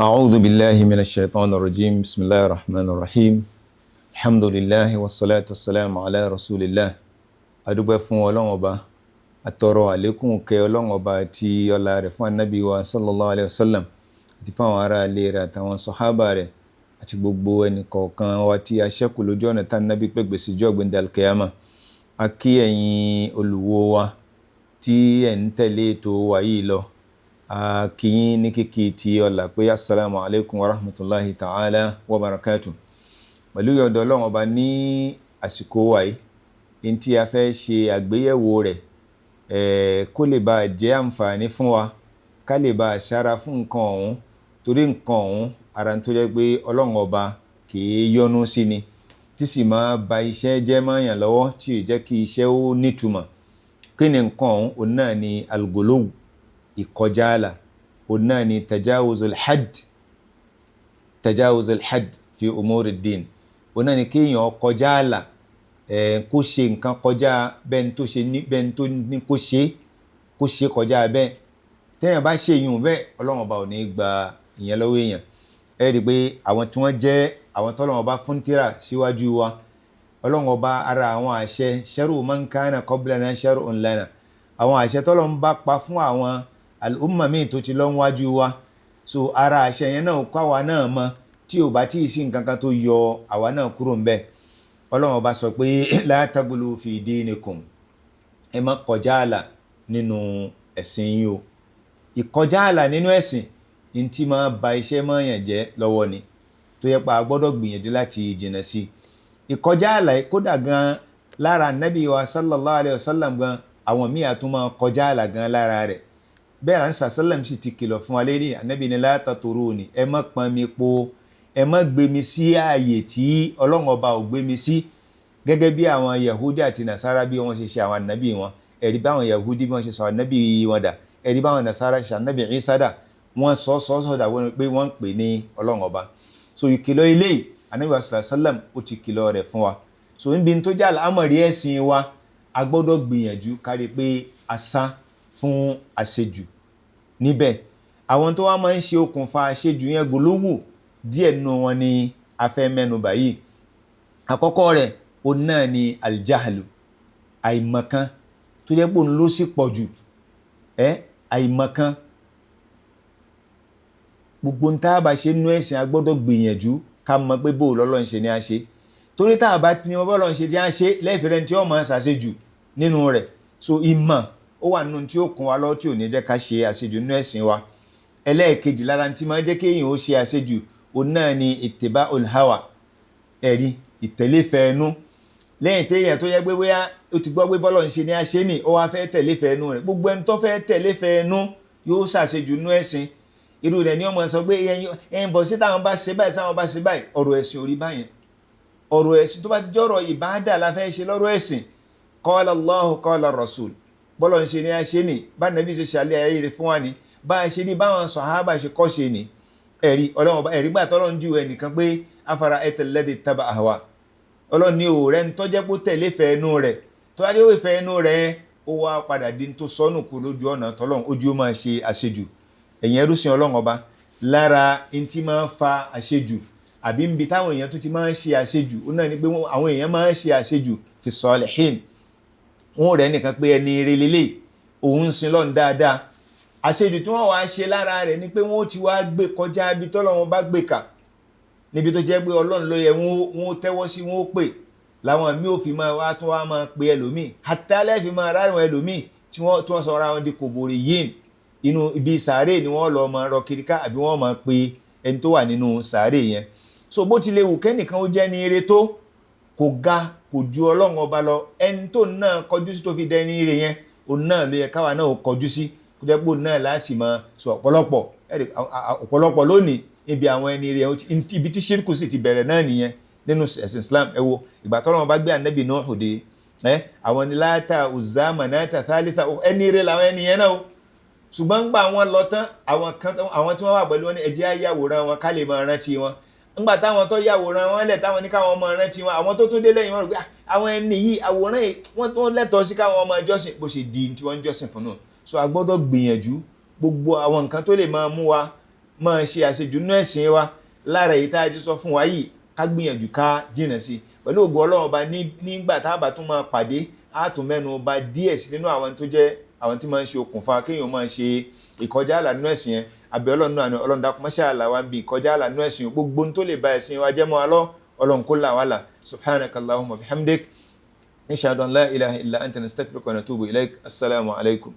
أعوذ بالله من الشيطان الرجيم. بسم الله الرحمن الرحيم. الحمد لله والصلاة والسلام على رسول الله. Adúpẹ́ fún Ọlọ́run Ọba, àtọrọ àlékún kẹ́ Ọlọ́run Ọba àti ọlá rẹ̀ fún Ànábì wa sallallahu alayhi wa sallam, àti fáwọn ará ilé rẹ̀ àtàwọn sọ̀hábà rẹ̀, àti gbogbo ẹnìkọ̀ọ̀kan wa tí a ṣẹ́kù lójú ọ̀nà tá Ànábì pèpè sí jọ́ gbẹ̀ndẹ̀ alkiyama. A kí ẹ̀yin olùwò wa tí ẹ̀ ń tẹ̀lé ètò wa yìí lọ. A kí yín ní kíkí ti ọlà pé assalamu alaikum wa rahmatulahi ta'ala wa barakatuh. Pẹ̀lú ìyọ̀dọ̀ Ọlọ́run Ọba, ní àsìkò wa yìí, ní tí a fẹ́ ṣe àgbéyẹ̀wò rẹ̀, kó lè bá jẹ́ àǹfààní fún wa, ká lè bá ṣára fún nǹkan ọ̀hún, torí nǹkan ọ̀hún ara tó jẹ́ pé Ọlọ́run Ọba kì í yọ́nú sí ni, tí sì máa ba iṣẹ́ jẹ́ mọ́yàn lọ́wọ́, tí ì jẹ́ kí iṣẹ́ ó nítumọ̀. Kí ni nǹkan ọ̀hún? Òun náà ni al-guluw, ìkọjá àlà. Òun náà ni tajawuzul hadd, tajawuzul hadd fi umuri din. Òun náà ni kéèyàn kọjá àlà, kó ṣe nǹkan kọjá bẹ́ẹ̀ tó ṣe ní bẹ́ẹ̀ tó ní kó ṣe, kó ṣe kọjá bẹ́ẹ̀. Téèyàn bá ṣe yùn bẹ́ẹ̀, Ọlọ́run Ọba ò ní gba ìyẹn lọ́wọ́ èèyàn. Ẹ rí i pé àwọn tí wọ́n jẹ́ àwọn tọ́lọ́run Ọba fún tírà síwájú wa, Ọlọ́run Ọba, ara àwọn àṣẹ shar'u man kana qablana shar'un lana, àwọn àṣẹ tọ́lọ́run bá pa fún àwọn al-umma míì tó ti lọ wájú wa, so ara àṣẹ yẹn náà kó àwa náà mọ tí ò bá tí ì sí nǹkan kan tó yọ àwa náà kúrò ńbẹ̀. Ọlọ́run Ọba sọ pé la tagulu fi dinikum, ẹ má kọjá àlà nínú ẹ̀sìn yín o. Ìkọjá àlà nínú ẹ̀sìn ní tí máa ba iṣẹ́ mọ́yàn jẹ́ lọ́wọ́ ni, tó yẹ pa a gbọ́dọ̀ gbìyànjú láti jìnnà sí i. Ìkọjá àlà, kódà gan lára Nabi wa sallallahu alayhi wa sallam gan, àwọn míì àtún máa kọjá àlà gan lára rẹ̀. Bẹ́ẹ̀ là ń sàṣálàm sì ti kìlọ̀ fún wa lérí. Ànábì ní la taturuni, ẹ má pọn mi po, ẹ má gbé mi sí ààyè tí Ọlọ́run Ọba ò gbé mi sí, gẹ́gẹ́ bí àwọn Yahudi àti Nasara bí wọ́n ṣe ṣe àwọn ànábì wọn. Ẹ̀rí báwọn Yahudi bí wọ́n ṣe sọ ànábì wọn dà, ẹ̀rí báwọn Nasara ṣe ànábì Isa dà, wọ́n sọ sọ sọ dà wọ́n pé wọ́n ń pè ní Ọlọ́run Ọba. So ìkìlọ̀ ilé ànábì wa sallam, ó ti kìlọ̀ rẹ̀ fún wa. So níbi tó jẹ́ àlámọ̀rí ẹ̀sìn wa, a gbọ́dọ̀ gbìyànjú kárí pé a sá fún àṣejù níbẹ̀. Àwọn tó wá máa ń ṣe okùnfà àṣejù yẹn, gòlówù díẹ̀ nínú wọn ni a fẹ́ mẹ́nu bà yìí. Àkọ́kọ́ rẹ̀, òun náà ni aljahlu, àìmọ̀kan, tó jẹ́ pé òun ló sì pọ̀ jù. Ẹ́ àìmọ̀kan, gbogbo ń tá a bá ṣe nínú ẹ̀sìn, a gbọ́dọ̀ gbìyànjú ká mọ̀ pé bó lọ́lọ́run ṣe ní a ṣe, torí tá a bá ní bọ́lọ́run ṣe ní a ṣe lẹ́ẹ̀fẹ̀rẹ̀ tí ó máa ṣàṣejù nínú rẹ̀. So ìmọ̀ ó wà nínú tí ó kún wa lọ́wọ́ tí ò ní jẹ́ ká ṣe àṣejù nínú ẹ̀sìn wa. Ẹlẹ́ẹ̀kejì lára tí máa jẹ́ kéèyàn ó ṣe àṣejù, òun náà ni ittiba'ul hawa, ẹ̀rí ìtẹ̀léfẹ́ ẹnu. Lẹ́yìn téèyàn tó yẹ pé bóyá ó ti gbọ́ pé bọ́lọ̀ ń ṣe ní àṣẹ ní, ó wá fẹ́ tẹ̀léfẹ́ ẹnu rẹ̀. Gbogbo ẹni tó fẹ́ tẹ̀léfẹ́ ẹnu yóò ṣàṣejù nínú ẹ̀sìn. Irú rẹ̀ ni wọ́n máa sọ pé ẹ̀yin bọ̀ sí táwọn bá ṣe báyìí, sáwọn bá ṣe báyìí. Ọ̀rọ̀ ẹ̀sìn ò rí báyẹn. Ọ̀rọ̀ ẹ̀sìn, tó bá ti jọ́rọ̀ ìbáàdà la fẹ́ ṣe lọ́rọ̀ ẹ̀sìn, qala Allahu qala Rasul, bọ́lọ̀ ń ṣe ní àṣẹ ní, bá nàbí ṣe ṣàlẹ̀ ayé rẹ̀ fún wa ni, bá a ṣe ní, báwọn sàhábà ṣe kọ́ ṣe ni. Ẹ̀rí Ọlọ́run, ẹ̀rí gbà tọ́lọ́run ju ẹnìkan pé afara alladhi ittaba ahwa, Ọlọ́run ní òòrẹ́ ń tọ́jẹ́ pé tẹ̀lé fẹ́ ẹnu rẹ̀, tó wá dé òwe fẹ́ ẹnu rẹ̀, ó wá padà di tó sọnù kú lójú ọ̀nà tọ́lọ́run, ojú ó máa ṣe àṣejù. Ẹ̀yìn ẹrú sin Ọlọ́run Ọba, lára n tí máa ń fa àṣejù, àbí nbi táwọn èèyàn tó ti máa ń ṣe àṣejù, ó náà ni pé àwọn èèyàn máa ń ṣe àṣejù fi salihin. Wọn rẹ̀ nìkan pé ẹni eré lélẹ̀, òun ń sin lọ́n dáadáa. Àṣejù tí wọ́n wàá ṣe lára rẹ̀ ni pé wọ́n ti wá gbé kọjá ibi tọ́lọ́run bá gbé kà, níbi tó jẹ́ pé Ọlọ́run ló yẹ wọ́n tẹ́wọ́ sí, wọ́n ó pè, làwọn míì ò fi máa wá tún wá máa pe ẹlòmíì, àtàlẹ́ fi máa ráwọn ẹlòmíì tí wọ́n sọ ara wọn di kòbòrè yìí. Inú ibi sàárè ni wọ́n lọ máa rọ kiri ká, àbí wọ́n máa pe ẹni tó wà nínú sàárè yẹn. So bó ti lè wù kẹ́nìkan ó jẹ́ ní eré tó, kò ga, kò ju Ọlọ́run Ọba lọ. Ẹni tó náà kọjú sí tó fi dẹni ire yẹn, òun náà ló yẹ káwa náà ó kọjú sí, kó jẹ́ pé òun náà láti máa sọ. Ọ̀pọ̀lọpọ̀ ọ̀pọ̀lọpọ̀ lónìí níbi àwọn ẹni ire, ibi tí ṣírkù sì ti bẹ̀rẹ̀ náà nìyẹn nínú ẹ̀sìn Islam. Ẹ wo ìgbà tọ́lọ́run bá gbé ànábì Nuhu dé, ẹ àwọn ní Láta, Uzza, Manata Thalitha, ẹni ire làwọn ẹni yẹn náà o. Ṣùgbọ́n ń gbà wọn lọ tán, àwọn kan, àwọn tí wọ́n wà pẹ̀lú wọn ní ẹjẹ́ ayàwòrán wọn ká lè máa rántí wọn. Ńgbà táwọn tó yàwòrán wọn lẹ̀, táwọn ní káwọn máa rántí wọn, àwọn tó tún dé lẹ́yìn wọn rò pé àwọn ẹni yìí, àwòrán yìí, wọ́n tó lẹ́tọ̀ọ́ sí káwọn ọmọ jọ́sìn, bó ṣe di tí wọ́n ń jọ́sìn fún náà. So a gbọ́dọ̀ gbìyànjú, gbogbo àwọn nǹkan tó lè máa mú wa Máa ṣe àṣejù nínú ẹ̀sìn wa, lára èyí tá a ti sọ fún wa yìí, ká gbìyànjú ká jìnà sí. Pẹ̀lú ògo Ọlọ́run Ọba, nígbà tá a bá tún máa pàdé, á tún mẹ́nu bà díẹ̀ sí nínú àwọn tó jẹ́ àwọn tí máa ń ṣe okùnfà kéèyàn máa ṣe ìkọjá àlà nínú ẹ̀sìn yẹn. Àbẹ̀ Ọlọ́run náà ni, Ọlọ́run dákun, máṣe àlà wa ń bi ìkọjá àlà nínú ẹ̀sìn. Gbogbo tó lè ba ẹ̀sìn wa jẹ́ mọ́ wa lọ, Ọlọ́run kó là wá là. Subhanaka Allahumma bihamdik, nashhadu an la ilaha illa anta, nastaghfiruka wa natubu ilaik. Assalamu alaikum.